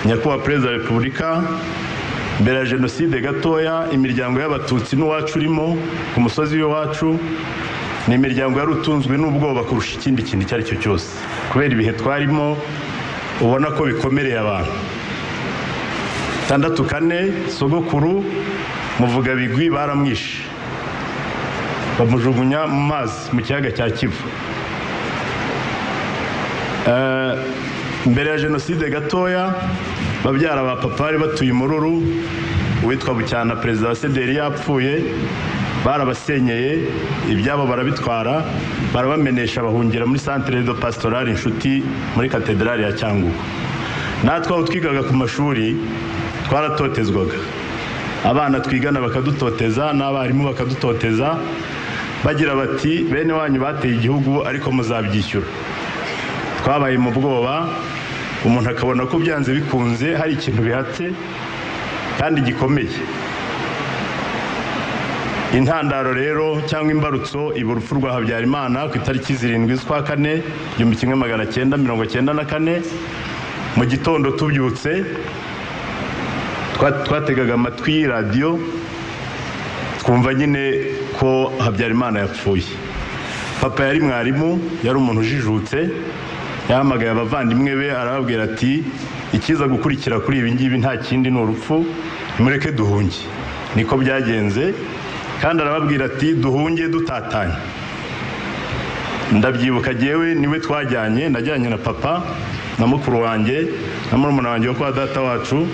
Nyakubahwa Perezida wa Repubulika, mbere ya jenoside gatoya, imiryango y'Abatutsi n'uwacu urimo ku musozi w'iwacu ni imiryango yari utunzwe n'ubwoba kurusha ikindi kintu icyo ari cyo cyose, kubera ibihe twarimo ubona ko bikomereye abantu. 64 sogokuru Muvugabigwi baramwishe, bamujugunya mu mazi mu kiyaga cya Kivu. Mbere ya jenoside gatoya, babyara ba papa bari batuye Imururu, uwitwa Bucyana perezida wa Sederi yapfuye, barabasenyeye ibyabo barabitwara, barabamenesha, bahungira muri Centre de Pastoral Inshuti muri katedrali ya Cyangugu. Natwe aho twigaga ku mashuri twaratotezwaga, abana twigana bakadutoteza n'abarimu bakadutoteza, bagira bati bene wanyu bateye igihugu ariko muzabyishyura. Twabaye mu bwoba, umuntu akabona ko byanze bikunze hari ikintu bihatse kandi gikomeye. Intandaro rero cyangwa imbarutso iba urupfu rwa Habyarimana ku itariki 7 z'ukwa 4 1994. Mu gitondo tubyutse twategaga amatwi radiyo, twumva nyine ko Habyarimana yapfuye. Papa yari mwarimu, yari umuntu ujijutse, yahamagaye abavandimwe be arababwira ati ikiza gukurikira kuri ibi ngibi nta kindi ni urupfu, nimureke duhunge. Niko byagenze, kandi arababwira ati duhunge dutatanye. Ndabyibuka jyewe niwe twajyanye, najyanye na papa na mukuru wanjye na murumuna wanjye wo kwa data wacu,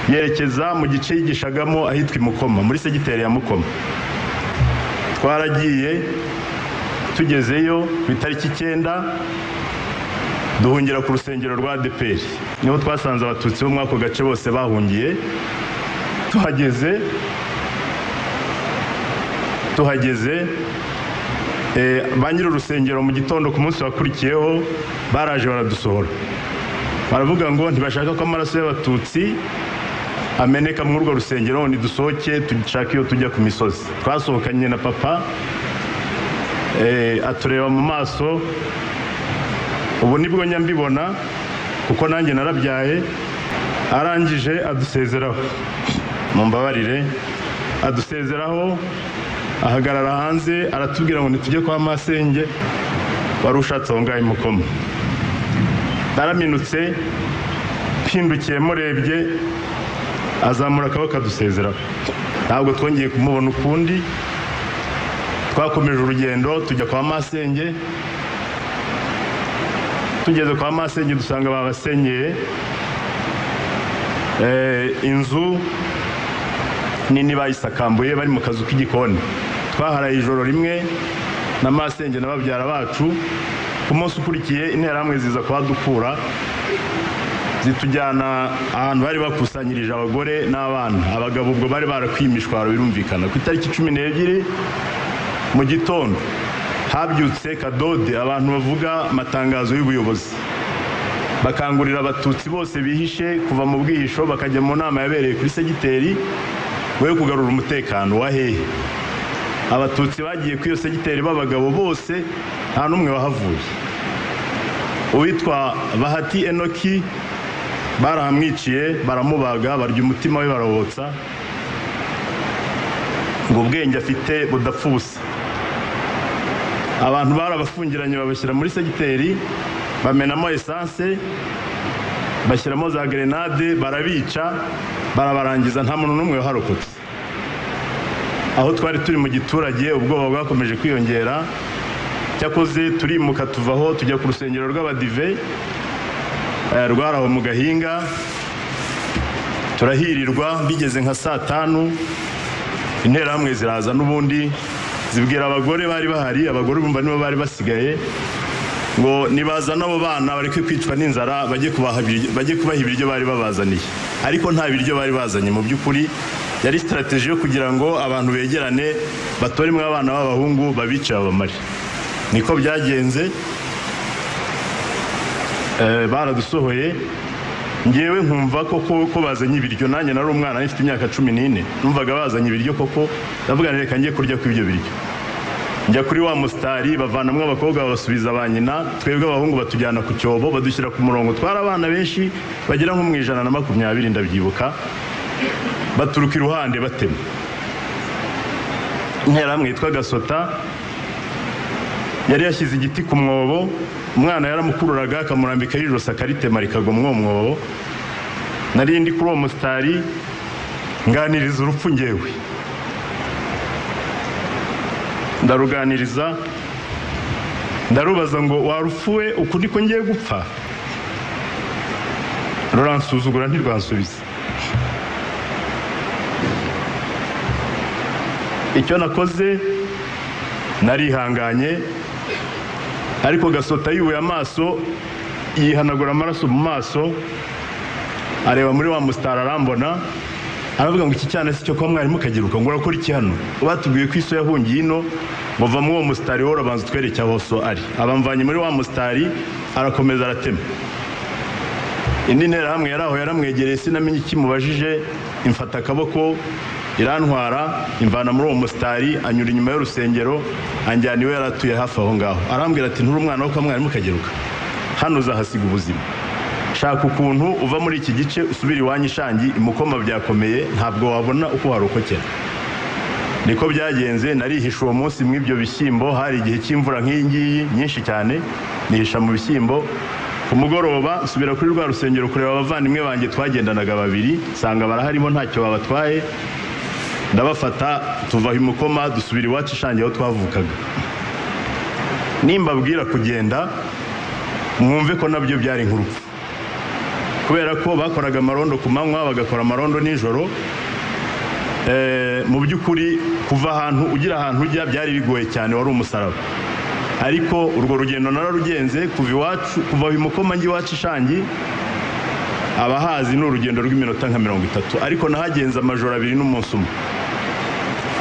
yerekeza mu gice yigishagamo ahitwa Mukoma, muri segiteri ya Mukoma. Twaragiye, tugezeyo ku itariki 9 duhungira ku rusengero rwa ADEPR, niho twasanze Abatutsi bo muri ako gace bose bahungiye. Tuhageze ba nyiri urusengero mu gitondo ku munsi wakurikiyeho baraje baradusohora, baravuga ngo ntibashaka ko amaraso y'Abatutsi ameneka muri urwo rusengero, nidusohoke dushake iyo tujya ku misozi. Twasohokanye na papa, atureba mu maso, ubu nibwo nyambibona kuko nanjye narabyaye. Arangije adusezeraho, mumbabarire, adusezeraho ahagarara hanze aratubwira ngo nitujye kwa masenge wari ushatse aho ngaho i Mukoma. Naraminutse mpindukiye murebye, azamura akaboko adusezeraho. Ntabwo twongeye kumubona ukundi. Twakomeje urugendo tujya kwa masenge. Tugeze kwa masenge dusanga babasenyeye inzu nini bayisakambuye, bari mu kazu k'igikoni. Twaharaye ijoro rimwe na masenge na babyara bacu. Ku munsi ukurikiye interahamwe ziza kuhadukura, zitujyana ahantu bari bakusanyirije abagore n'abana. Abagabo ubwo bari barakwiye imishwaro birumvikana. Ku itariki 12 mu gitondo habyutse kadode, abantu bavuga amatangazo y'ubuyobozi, bakangurira Abatutsi bose bihishe kuva mu bwihisho bakajya mu nama yabereye kuri segiteri yo kugarura umutekano wa hehe. Abatutsi bagiye kuri iyo segiteri b'abagabo bose nta n'umwe wahavuye. Uwitwa Bahati Enoki barahamwiciye, baramubaga, barya umutima we barawotsa, ngo ubwenge afite budapfa ubusa. Abantu barabafungiranye babashyira muri segiteri, bamenamo esanse, bashyiramo za grenade, barabica, barabarangiza, nta muntu n'umwe waharokotse. Aho twari turi mu giturage ubwoba bwakomeje kwiyongera. Cyakoze turimuka tuvaho tujya ku rusengero rw'Abadive rwaraho mu Gahinga, turahirirwa. Bigeze nka saa 5 interahamwe ziraza n'ubundi zibwira abagore bari bahari, abagore bumva nibo bari basigaye, ngo nibazana abo bana bareke kwicwa n'inzara, bajye kubaha ibiryo bari babazaniye. Ariko nta biryo bari bazanye mu by'ukuri, yari strategy yo kugira ngo abantu begerane batoremwe abana b'abahungu babice babamare. Niko byagenze, baradusohoye. Ngewe nkumva koko ko bazanye ibiryo, nanjye nari umwana mfite imyaka 14, numvaga bazanye ibiryo koko, ndavuga reka njye kurya ku ibyo biryo. Njya kuri wa musitari, bavanamo abakobwa babasubiza ba nyina, twebwe abahungu batujyana ku cyobo, badushyira ku murongo. Twari abana benshi bagera nko mu 120, ndabyibuka. Baturuka iruhande batema. Interahamwe yitwa Gasota yari yashyize igiti ku mwobo, umwana yaramukururaga akamurambikaho ijosi, akaritema rikagwa muri uwo mwobo. Nari ndi kuri uwo musitari, nganiriza urupfu, ngewe ndaruganiriza, ndarubaza ngo: "Warupfuwe, uku niko ngiye gupfa?" Ruransuzugura, ntirwansubiza. Icyo nakoze, narihanganye, ariko Gasota yubuye amaso, yihanagura amaraso mu maso, areba muri wa musitari, arambona, aravuga ngo: "Iki cyana si cyo kwa mwarimu Kageruka?" Ngo: "Urakora iki hano? Batubwiye ko iso yahungiye ino." Ngo: "Va muri uwo musitari wowe, urabanza utwereke aho so ari." Abamvanye muri wa musitari, arakomeza aratema. Indi nterahamwe yari aho yaramwegereye, sinamenye ikimubajije, imfata akaboko irantwara, imvana muri uwo musitari, anyura inyuma y'urusengero, anjyana iwe yari atuye hafi aho ngaho. Arambwira ati: "Nturi umwana wo kwa mwarimu Kageruka? Hano uzahasiga ubuzima. Shaka ukuntu uva muri iki gice usubira iwanyu Ishangi, imukoma byakomeye, ntabwo wabona uko warokokera." Niko byagenze. Narihishe uwo munsi mu ibyo bishyimbo, hari igihe cy'imvura nk'iyi ngiyi nyinshi cyane. Nihisha mu bishyimbo. Ku mugoroba nsubira kuri rwa rusengero kureba abavandimwe banjye twagendanaga babiri, nsanga baraharimo, ntacyo babatwaye. Ndabafata, tuva imukoma, dusubira iwacu Ishangi aho twavukaga. Nimbabwira kugenda, mwumve ko nabyo byari nk'urupfu, kubera ko bakoraga amarondo ku manywa, bagakora amarondo nijoro. Mu by'ukuri kuva ahantu ugira ahantu ujya byari bigoye cyane, wari umusaraba. Ariko urwo rugendo nararugenze kuva iwacu, kuva imukoma njya iwacu Ishangi. Abahazi, ni urugendo rw'iminota nka 30, ariko nahagenze amajoro 2 n'umunsi umwe.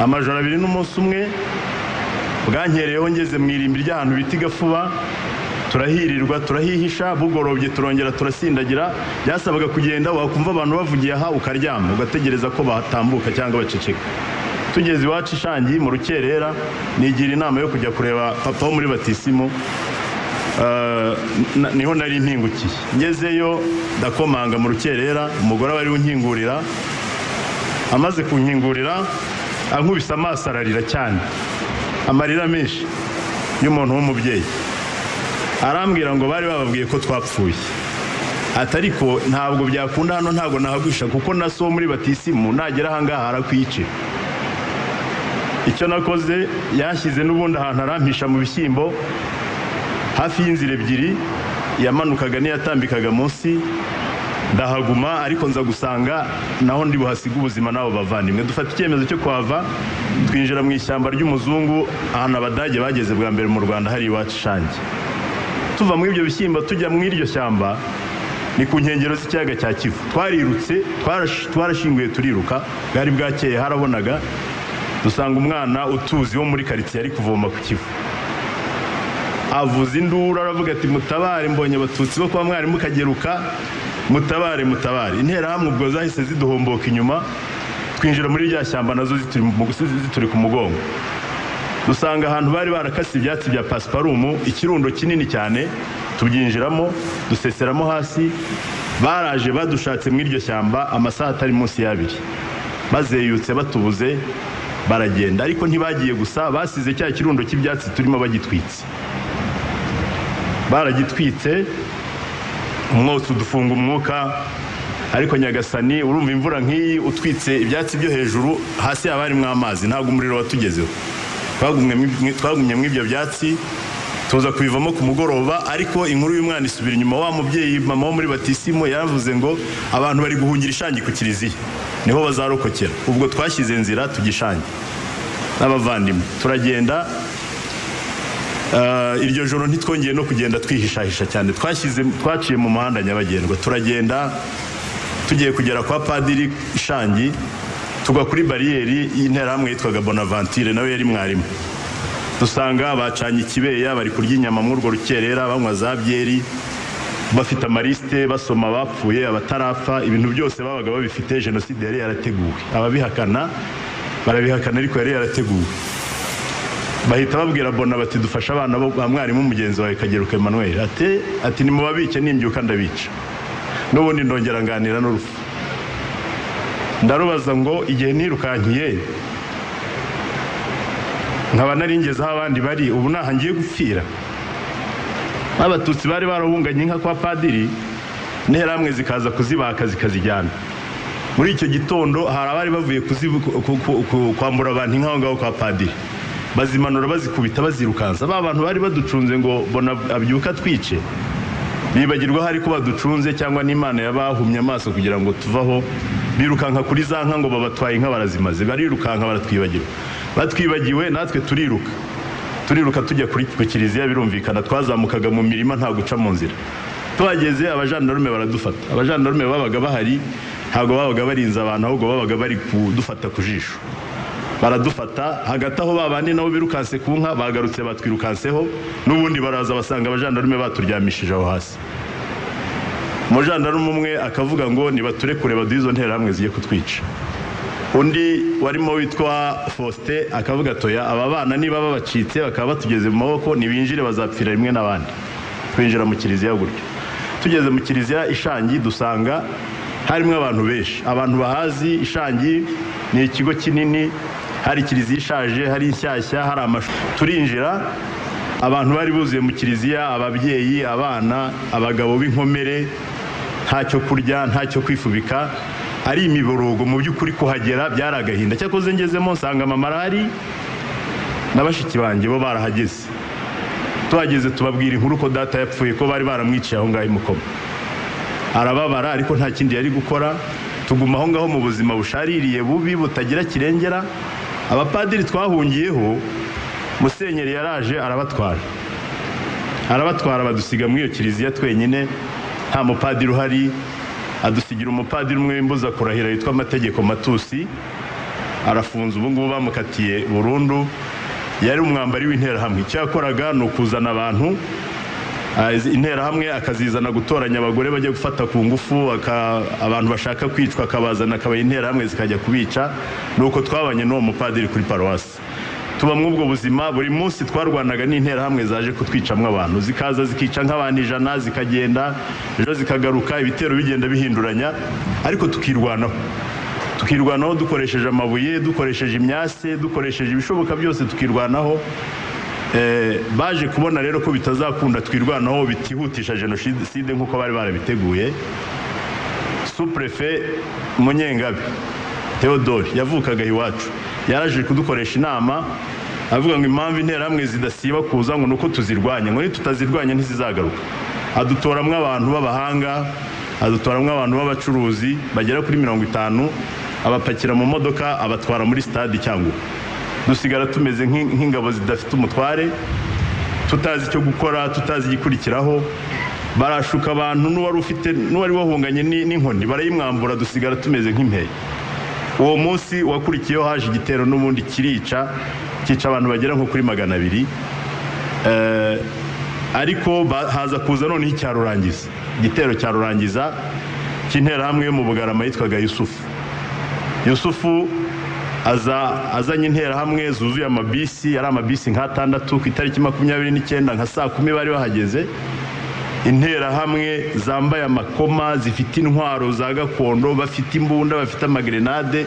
Amajoro 2 n'umunsi umwe. Bwankereyeho ngeze mu irimbi ry'ahantu bita Gafuba, turahirirwa, turahihisha. Bugorobye turongera turasindagira. Byasabaga kugenda, wakumva abantu bavugiye aha ukaryama, ugategereza ko batambuka cyangwa baceceka. Tugeze iwacu Ishangi mu rukerera, nigira inama yo kujya kureba papa wo muri batisimu. Niho nari mpingukiye. Ngezeyo ndakomanga mu rukerera, umugore aba ariwe unkingurira. Amaze kunkingurira, ankubise amaso ararira cyane, amarira menshi y'umuntu w'umubyeyi. Arambwira ngo bari bababwiye ko twapfuye, ati ariko ntabwo byakunda hano, ntabwo nahagwisha, kuko na so muri batisimu nagera ahangaha arakwicira. Icyo nakoze, yanshyize n'ubundi ahantu, arampisha mu bishyimbo hafi y'inzira ebyiri, yamanukaga n'iyatambikaga munsi. Ndahaguma, ariko nza gusanga naho ndi buhasiga ubuzima n'abo bavandimwe. Dufata icyemezo cyo kuhava, twinjira mu ishyamba ry'umuzungu, ahantu Abadage bageze bwa mbere mu Rwanda, hari iwacu Ishangi. Tuva muri ibyo bishyimbo tujya muri iryo shyamba, ni ku nkengero z'ikiyaga cya Kivu. Twarirutse, twarashinguye, turiruka. Bwari bwakeye, harabonaga. Dusanga umwana utuzi wo muri karitsiye ari kuvoma ku Kivu, avuza induru, aravuga ati: "Mutabare, mbonye Abatutsi bo kwa mwarimu Kageruka, mutabare, mutabare." Interahamwe ubwo zahise ziduhomboka inyuma, twinjira muri rya shyamba nazo zituri ku mugongo. Dusanga ahantu bari barakase ibyatsi bya pasiparumu, ikirundo kinini cyane, tubyinjiramo, duseseramo hasi. Baraje badushatse muri iryo shyamba amasaha atari munsi y'abiri, bazeyutse batubuze baragenda. Ariko ntibagiye gusa, basize cya kirundo cy'ibyatsi turimo bagitwitse. Baragitwitse, umwotsi udufunga umwuka. Ariko Nyagasani, urumva imvura nk'iyi utwitse ibyatsi byo hejuru, hasi haba harimo amazi, ntabwo umuriro watugezeho. Twagumye mu ibyo byatsi, tuza kubivamo ku mugoroba. Ariko inkuru y'umwana isubira inyuma. Wa mubyeyi, mama wo muri batisimu, yaravuze ngo abantu bari guhungira Ishangi ku kiliziya, niho bazarokokera. Ubwo twashyize nzira tujya Ishangi n'abavandimwe, turagenda. Iryo joro ntitwongeye no kugenda twihishahisha cyane, twashyize twaciye mu muhanda nyabagendwa, turagenda. Tugiye kugera kwa padiri Ishangi, tugwa kuri bariyeri y'interahamwe yitwaga Bonaventure, nawe yari mwarimu. Dusanga bacanye ikibeya, bari kurya inyama muri urwo rukerera, banywa za byeri, bafite amarisite, basoma abapfuye, abatarapfa, ibintu byose babaga babifite. Jenoside yari yarateguwe, ababihakana barabihakana, ariko yari yarateguwe. Bahita babwira Bona bati dufashe abana ba mwarimu mugenzi wawe Kageruka Emmanuel. Ati nimubabike, nimbyuka ndabica. N'ubundi ndongera nganira n'urupfu, ndarubaza ngo igihe nirukankiye nkaba naringeze aho abandi bari, ubu naha ngiye gupfira? Abatutsi bari barahunganye inka kwa padiri, interahamwe zikaza kuzibaka zikazijyana. Muri icyo gitondo hari abari bavuye kwambura abantu inka aho ngaho kwa padiri, bazimanura bazikubita bazirukansa. Ba bantu bari baducunze ngo Bona abyuka twice, bibagirwa hari ko baducunze cyangwa n'Imana yabahumye amaso kugira ngo tuvaho, birukanka kuri za nka ngo babatwaye inka barazimaze, barirukanka baratwibagirwa. Batwibagiwe natwe turiruka, turiruka tujya ku kiliziya. Birumvikana twazamukaga mu mirima, nta guca mu nzira. Tuhageze abajandarume baradufata. Abajandarume babaga bahari ntabwo babaga barinze abantu, ahubwo babaga bari kudufata ku jisho, baradufata. Hagati aho babandi nabo birukanse ku nka bagarutse batwirukanseho, n'ubundi baraza basanga abajandarume baturyamishije aho hasi. Umujandarume umwe akavuga ngo nibaturekure baduhe izo nterahamwe zigiye kutwica. Undi warimo witwa Faustin akavuga toya, aba bana niba babacitse bakaba batugeze mu maboko nibinjire bazapfira rimwe n'abandi. Twinjira mu kiliziya gutyo. Tugeze mu kiliziya Ishangi dusanga harimo abantu benshi. Abantu bahazi Ishangi ni ikigo kinini, hari kiliziya ishaje, hari inshyashya, hari amashuri. Turinjira, abantu bari buzuye mu kiliziya, ababyeyi, abana, abagabo b'inkomere, ntacyo kurya, ntacyo kwifubika, ari imiborogo. Mu by'ukuri kuhagera byari agahinda. Cyakoze ngezemo nsanga mama arahari na bashiki banjye bo barahageze. Tuhageze tubabwira inkuru ko data yapfuye, ko bari baramwiciye aho ngaho i Mukoma. Arababara ariko nta kindi yari gukora. Tuguma aho ngaho mu buzima bushaririye bubi butagira kirengera. Abapadiri twahungiyeho, musenyeri yaraje arabatwara, badusiga muri iyo kiliziya twenyine, nta mupadiri uhari. Adusigira umupadiri umwe w'imbuza kurahira yitwa Amategeko Matusi, arafunze ubu ngubu bamukatiye burundu. Yari umwambari w'interahamwe. Icyo yakoraga ni ukuzana abantu interahamwe, akazizana gutoranya abagore bajya gufata ku ngufu, abantu bashaka kwicwa akabazana akabaha interahamwe zikajya kubica. Nuko twabanye n'uwo mupadiri kuri paruwasi, tuba muri ubwo buzima. Buri munsi twarwanaga n'interahamwe zaje kutwicamwo abantu, zikaza zikica nk'abantu 100 zikagenda, ejo zikagaruka, ibitero bigenda bihinduranya, ariko tukirwanaho. Tukirwanaho dukoresheje amabuye, dukoresheje imyase, dukoresheje ibishoboka byose tukirwanaho. Baje kubona rero ko bitazakunda twirwanaho bitihutisha jenoside nk'uko bari barabiteguye. Sous-préfet Munyengabe Theodore yavukaga iwacu, yaraje kudukoresha inama avuga ngo impamvu interahamwe zidasiba kuza ngo nuko tuzirwanya, ngo nitutazirwanya ntizizagaruka. Adutoramwo abantu b'abahanga, adutoramwo abantu b'abacuruzi bagera kuri 50, abapakira mu modoka abatwara muri stade Cyangugu. Dusigara tumeze nk'ingabo zidafite umutware, tutazi icyo gukora, tutazi igikurikiraho. Barashuka abantu, n'uwari wahunganye n'inkoni barayimwambura, dusigara tumeze nk'impehe. Uwo munsi wakurikiyeho haje igitero n'ubundi kirica, cyica abantu bagera nko kuri 200. Ariko haza kuza noneho icya Rurangiza, igitero cya Rurangiza cy'interahamwe yo mu Bugarama yitwaga Yusufu. Yusufu azanye interahamwe zuzuye amabisi, yari amabisi nka 6, ku itariki 29 nka saa 10 bari bahageze. Interahamwe zambaye amakoma, zifite intwaro za gakondo, bafite imbunda, bafite amagrenade.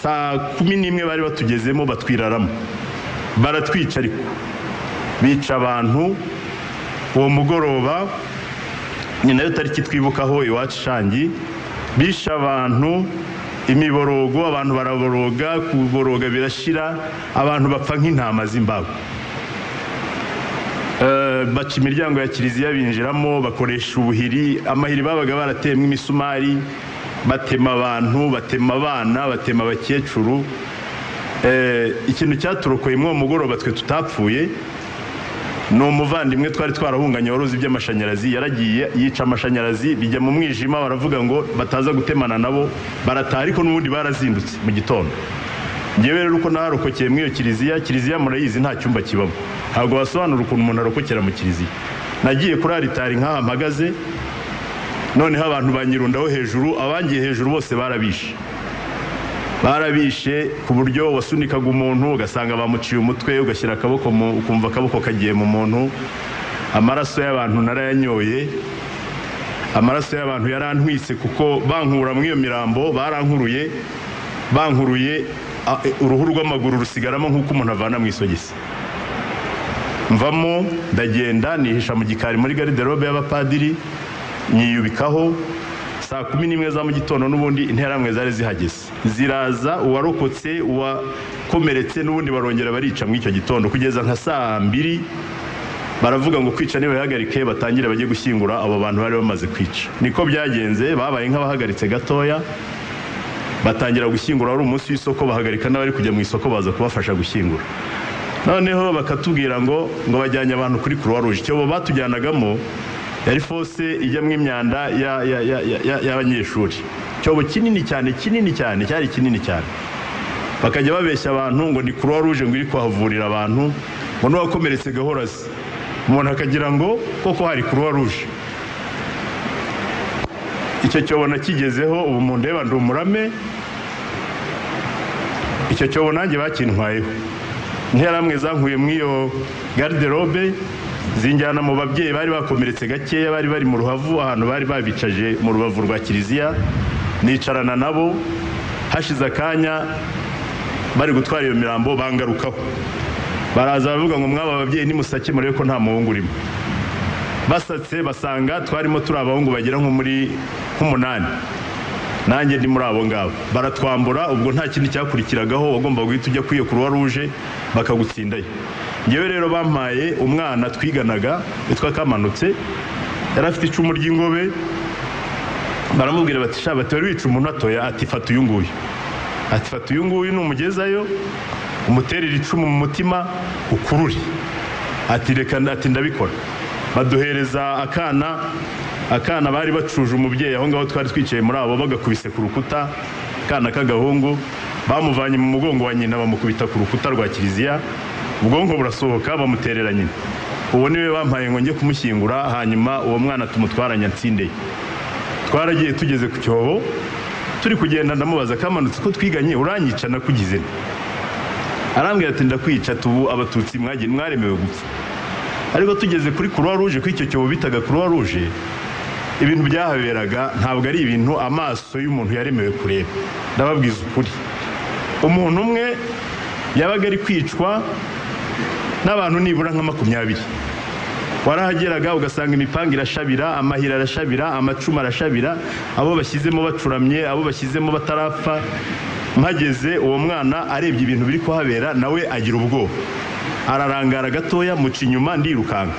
Saa 11 bari batugezemo, batwiraramo, baratwica, ariko bica abantu. Uwo mugoroba ni nayo tariki twibukaho iwacu Shangi, bisha abantu imiborogo, abantu baraboroga, kuboroga birashira, abantu bapfa nk'intama z'imbago. Baca imiryango ya kiliziya binjiramo, bakoresha ubuhiri, amahiri babaga baratemwe imisumari, batema abantu, batema abana, batema abakecuru. Ikintu cyaturokoye muri uwo mugoroba twe tutapfuye ni umuvandimwe twari twarahunganye wari uzi iby'amashanyarazi, yaragiye yica amashanyarazi, bijya mu mwijima, baravuga ngo bataza gutemana nabo, barataha, ariko n'ubundi barazindutse mu gitondo. Ngewe rero uko naharokokeye muri iyo kiliziya, kiliziya murayizi nta cyumba kibamo, ntabwo wasobanura ukuntu umuntu arokokera mu kiliziya. Nagiye kuri aritari nk'aha mpagaze, noneho abantu banyirundaho hejuru, abangiye hejuru bose barabishe. Barabishe ku buryo wasunikaga umuntu ugasanga bamuciye umutwe, ugashyira akaboko ukumva akaboko kagiye mu muntu. Amaraso y'abantu narayanyoye, amaraso y'abantu yarantwitse, kuko bankura muri iyo mirambo barankuruye, bankuruye uruhu rw'amaguru rusigaramo nk'uko umuntu avana mu isogisi. Mvamo ndagenda nihisha mu gikari muri garde-robe y'abapadiri, nyiyubikaho. Saa 11 za mu gitondo n'ubundi interahamwe zari zihageze, ziraza, uwarokotse uwakomeretse n'ubundi barongera barica muri icyo gitondo kugeza nka saa 2. Baravuga ngo kwica nibahagarike, batangire bajye gushyingura abo bantu bari bamaze kwica. Niko byagenze, babaye nk'abahagaritse gatoya, batangira gushyingura. Wari umunsi w'isoko, bahagarika n'abari kujya mu isoko baza kubafasha gushyingura. Noneho bakatubwira ngo bajyanye abantu kuri Croix Rouge. Icyobo batujyanagamo yari fosse ijyamo imyanda y'abanyeshuri, icyobo kinini cyane, kinini cyane, cyari kinini cyane. Bakajya babeshya abantu ngo ni Croix Rouge ngo iri kuhavurira abantu, ngo n'uwakomeretse gahorazi, umuntu akagira ngo koko hari Croix Rouge. Icyo cyobo nakigezeho, ubu mundeba ndi umurame. Icyo cyobo nanjye bakintwayeho. Interahamwe zankuye muri iyo garde-robe zinjyana mu babyeyi bari bakomeretse gakeya, bari bari mu ruhavu, ahantu bari babicaje mu rubavu rwa kiliziya. Nicarana nabo, hashize akanya bari gutwara iyo mirambo bangarukaho, baraza baravuga ngo mwaba ababyeyi nimusake murebe ko nta muhungu urimo. Basatse basanga twarimo turi abahungu bagera nko muri nk'umunani, nanjye ndi muri abo ngabo. Baratwambura, ubwo nta kindi cyakurikiragaho, wagomba guhita ujya kwiyo Croix Rouge bakagutsindayo. Ngewe rero bampaye umwana twiganaga witwa Kamanutse, yari afite icumu ry'ingobe. Baramubwira bati sha, bati wari wica umuntu atoya, ati fata uyu nguyu, ati fata uyu nguyu numugezayo umuterere icumu mu mutima ukurure, ati reka, ati ndabikora. Baduhereza akana bari bacuje umubyeyi aho ngaho twari twicaye muri abo, bagakubise ku rukuta, akana k'agahungu bamuvanye mu mugongo wa nyina bamukubita ku rukuta rwa kiliziya, ubwonko burasohoka bamuterera nyina. Uwo niwe bampaye ngo njye kumushyingura, hanyuma uwo mwana tumutwara Nyatsindeye. Twaragiye tugeze ku cyobo, turi kugenda ndamubaza Kamanutse ko twiganye uranyica nakugize nte? Arambwira ati ndakwica, tubu abatutsi mwaremewe gupfa. Ariko tugeze kuri Croix Rouge, kuri icyo cyobo bitaga Croix Rouge, ibintu byahaberaga ntabwo ari ibintu amaso y'umuntu yaremewe kureba. Ndababwiza ukuri, umuntu umwe yabaga ari kwicwa n'abantu nibura nka 20. Warahageraga ugasanga imipanga irashabira, amahira arashabira, amacumu arashabira, abo bashyizemo bacuramye, abo bashyizemo batarapfa. Mpageze uwo mwana arebye ibintu biri kuhabera nawe agira ubwoba, ararangara gatoya, muca inyuma ndirukanka.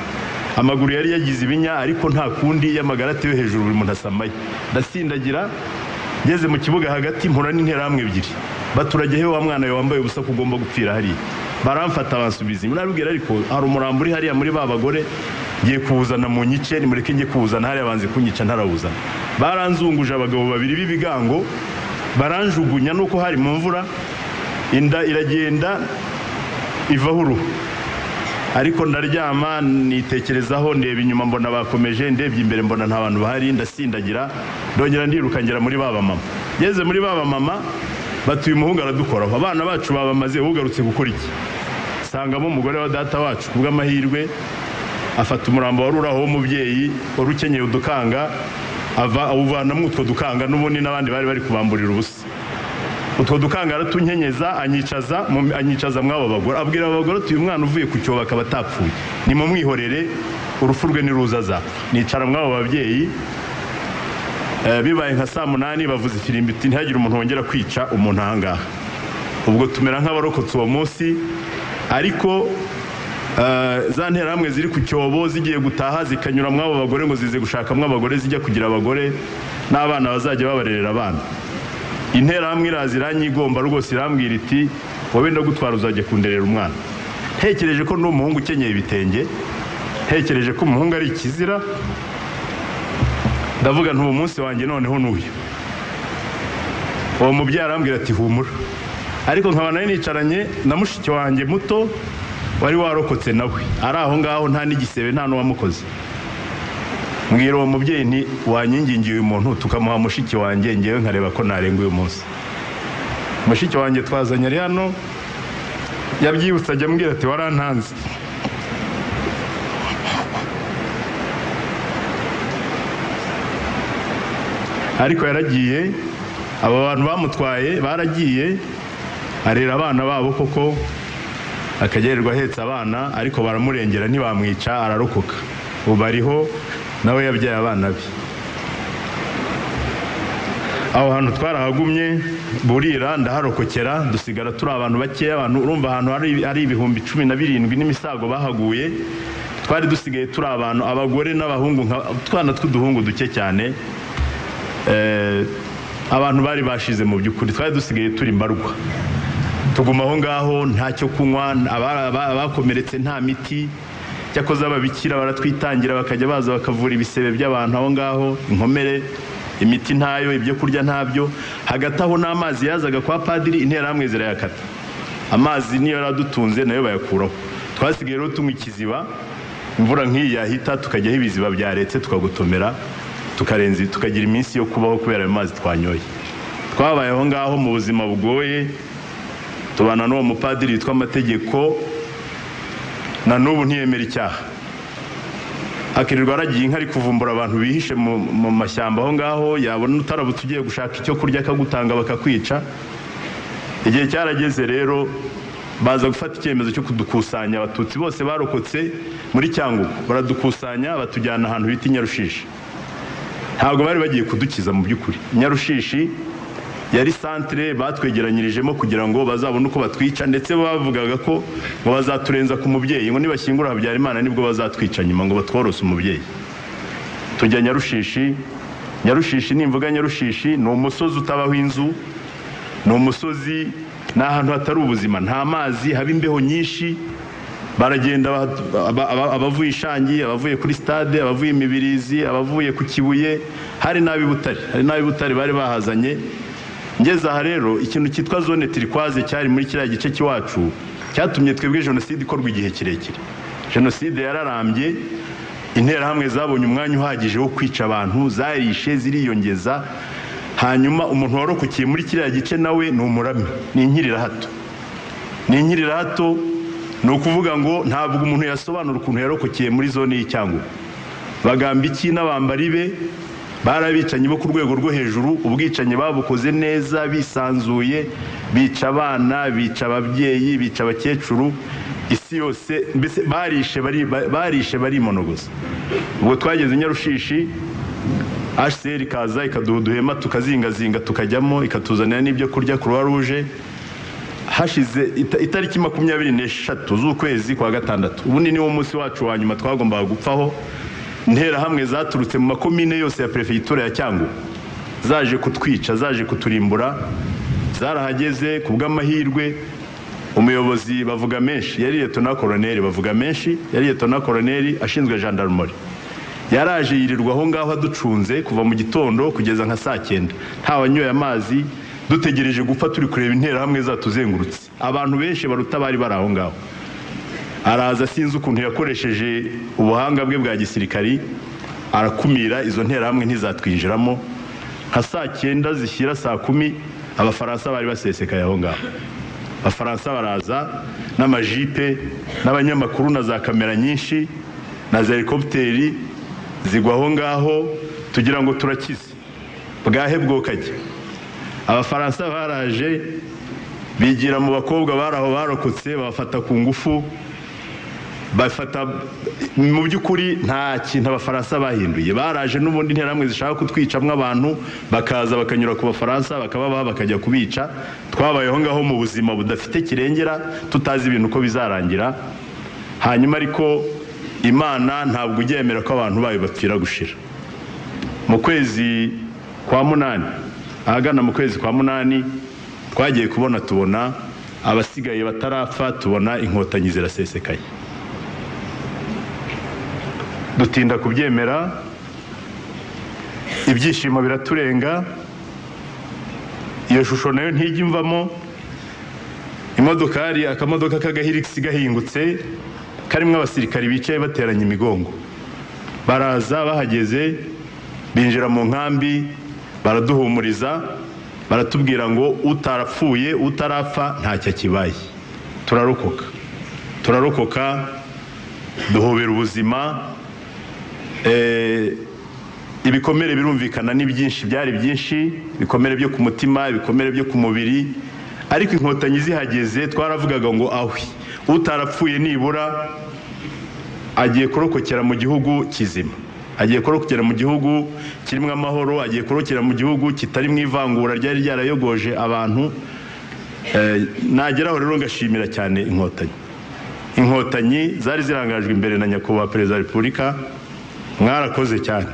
Amaguru yari yagize ibinya, ariko nta kundi, y'amagara atewe hejuru buri muntu asamaye. Ndasindagira, ngeze mu kibuga hagati mpura n'interahamwe ebyiri. Baturage he wa mwana we wambaye ubusa ko ugomba gupfira hariya? Baramfata bansubiza inyuma. Narababwira ariko hari umurambo uri hariya muri ba bagore, ngiye kuwuzana mu nyice, nimureke njye kuwuzana hariya, banze kunyica ntarawuzana. Baranzunguje abagabo babiri b'ibigango, baranjugunya nuko hari mu mvura, inda iragenda ivaho uruhu. Ariko ndaryama nitekerezaho, ndeba inyuma mbona bakomeje, ndebye imbere mbona nta bantu bahari, ndasindagira ndongera ndiruka ngera muri ba mama. Ngeze muri ba mama batuye umuhungu aradukoraho, abana bacu babamaze, ugarutse gukora iki? Sangamo umugore wa data wacu, kubw'amahirwe afata umurambo wari uraho w'umubyeyi wari ukenyeye udukanga, ava awuvanamo utwo dukanga, n'ubundi n'abandi bari bari kubamburira ubusa. Utwo dukanga aratunkenyeza, anyicaza mw'abo bagore, abwira abo bagore ati uyu mwana uvuye ku cyobo akaba atapfuye, nimumwihorere urupfu rwe niruza azapfa. Nicara mw'abo babyeyi, bibaye nka saa 8 bavuza ifirimbi iti ntihagire umuntu wongera kwica umuntu aha ngaha. Ubwo tumera nk'abarokotse uwo munsi, ariko za nterahamwe ziri ku cyobo zigiye gutaha zikanyura mw'abo bagore ngo zize gushakamo abagore, zijya kugira abagore n'abana bazajya babarerera abana. Interahamwe iraza iranyigomba rwose, irambwira iti wowe ndagutwara uzajya kunderera umwana. Ntekereje ko n'umuhungu ukenyeye ibitenge, ntekereje ko umuhungu ari ikizira, ndavuga nti uwo munsi wanjye noneho n'uyu. Uwo mubyeyi arambwira ati humura. Ariko nkaba nari nicaranye na mushiki wanjye muto wari warokotse nawe, ari aho ngaho nta n'igisebe nta n'uwamukoze. Mbwira uwo mubyeyi nti wanyingingiye uyu muntu tukamuha mushiki wanjye, ngewe nkareba ko narenga uyu munsi. Mushiki wanjye twazanye ari hano, yabyibutse ajya ambwira ati warantanze. Ariko yaragiye, abo bantu bamutwaye baragiye, arera abana babo koko, akagererwa ahetse abana, ariko baramurengera ntibamwica, ararokoka. Ubu ariho nawe yabyaye abana be. Aho hantu twarahagumye burira, ndaharokokera, dusigara turi abantu bakeya. Abantu urumva ahantu hari 17,000 n'imisago bahaguye, twari dusigaye turi abantu, abagore n'abahungu, utwana tw'uduhungu duke cyane. Abantu bari bashize mu by'ukuri, twari dusigaye turi mbarwa. Tuguma aho ngaho ntacyo kunywa, abakomeretse nta miti. Cyakoze ababikira baratwitangira, bakajya baza bakavura ibisebe by'abantu aho ngaho, inkomere, imiti ntayo, ibyo kurya ntabyo. Hagati aho n'amazi yazaga kwa padiri, interahamwe zirayakata. Amazi niyo yaradutunze nayo bayakuraho. Twasigaye rero tunywa ikiziba, imvura nk'iyi yahita tukajyaho ibiziba byaretse tukagotomera, tukarenza, tukagira iminsi yo kubaho kubera ayo mazi twanyoye. Twabaye aho ngaho mu buzima bugoye, tubana n'uwo mupadiri witwa Amategeko, na n'ubu ntiyemera icyaha. Akirirwa aragiye inka ari kuvumbura abantu bihishe mu mashyamba aho ngaho, yabona utarabutse ugiye gushaka icyo kurya akagutanga bakakwica. Igihe cyarageze rero baza gufata icyemezo cyo kudukusanya, abatutsi bose barokotse muri Cyangugu baradukusanya, batujyana ahantu bita Nyarushishi. Ntabwo bari bagiye kudukiza mu by'ukuri. Nyarushishi yari centre batwegeranyirijemo kugira ngo bazabone uko batwica, ndetse bavugaga ko ngo bazaturenza ku mubyeyi, ngo nibashyingura Habyarimana nibwo bazatwica nyuma, ngo batworose umubyeyi. Tujya Nyarushishi. Nyarushishi, nimvuga Nyarushishi, ni umusozi utabaho inzu, ni umusozi, ni ahantu hatari ubuzima, nta mazi, haba imbeho nyinshi. Baragenda abavuye Ishangi, abavuye kuri stade, abavuye Imibirizi, abavuye ku Kibuye, hari n'ab'i Butare, hari n'ab'i Butare bari bahazanye. Ngeze aha rero, ikintu cyitwa zone turquoise cyari muri kiriya gice cy'iwacu cyatumye twebwe jenoside ikorwa igihe kirekire. Jenoside yararambye, interahamwe zabonye umwanya uhagije wo kwica abantu, zarishe ziriyongeza. Hanyuma umuntu warokokiye muri kiriya gice nawe ni umurame, ni inkirirahato. Ni inkirirahato, ni ukuvuga ngo ntabwo umuntu yasobanura ukuntu yarokokeye muri zone y'Icyangugu. Bagambiki n'abambari be barabicanyi bo ku rwego rwo hejuru, ubwicanyi babukoze neza bisanzuye, bica abana, bica ababyeyi, bica abakecuru, isi yose mbese barishe barimonogoza. Ubwo twageze Nyarushishi, HCR ikaza ikaduha uduhema tukazingazinga tukajyamo, ikatuzanira n'ibyo kurya Croix Rouge. Hashize itariki 23 z'ukwezi kwa gatandatu, ubundi niwo munsi wacu wa nyuma twagombaga gupfaho. Interahamwe zaturutse mu makomine yose ya prefegitura ya Cyangugu zaje kutwica, zaje kuturimbura. Zarahageze ku bw'amahirwe umuyobozi bavuga menshi yari Liyetona Koloneli, bavuga menshi yari Liyetona Koloneli ashinzwe gendarmerie, yaraje yirirwa aho ngaho aducunze kuva mu gitondo kugeza nka saa 9, nta wanyoye amazi, dutegereje gupfa turi kureba interahamwe zatuzengurutse. Abantu benshi baruta bari bari aho ngaho. Araza, sinzi ukuntu yakoresheje ubuhanga bwe bwa gisirikari, arakumira izo nterahamwe ntizatwinjiramo. Nka saa 9 zishyira saa 10 abafaransa bari basesekaye aho ngaho. Abafaransa baraza n'amajipe n'abanyamakuru na za kamera nyinshi na za helikopteri zigwa aho ngaho, tugira ngo turakize bwahe bwokajya. Abafaransa baraje bigira mu bakobwa bari aho barokotse, babafata ku ngufu, bafata. Mu by'ukuri nta kintu abafaransa bahinduye, baraje n'ubundi interahamwe zishaka kutwicamwo abantu, bakaza bakanyura ku bafaransa bakababaha bakajya kubica. Twabayeho ngaho mu buzima budafite kirengera, tutazi ibintu uko bizarangira. Hanyuma ariko Imana ntabwo ujya yemera ko abantu bayo bapfira gushira. Mu kwezi kwa 8, ahagana mu kwezi kwa 8, twagiye kubona tubona abasigaye batarapfa, tubona inkotanyi zirasesekaye. Dutinda kubyemera, ibyishimo biraturenga, iyo shusho nayo ntijya imvamo. Imodokari, akamodoka k'agahirigisi gahingutse karimo abasirikari bicaye bateranye imigongo, baraza bahageze binjira mu nkambi baraduhumuriza. Baratubwira ngo utarapfuye, utarapfa, ntacyo akibaye. Turarokoka, turarokoka, duhobera ubuzima. Ibikomere birumvikana ni byinshi, byari byinshi, ibikomere byo ku mutima, ibikomere byo ku mubiri. Ariko Inkotanyi zihageze twaravugaga ngo ahwi, utarapfuye nibura agiye kurokokera mu gihugu kizima, agiye kurokokera mu gihugu kirimo amahoro, agiye kurokera mu gihugu kitari mu ivangura ryari ryarayogoje abantu. Nageraho rero ngashimira cyane Inkotanyi. Inkotanyi zari zirangajwe imbere na Nyakubahwa Perezida wa Repubulika, mwarakoze cyane.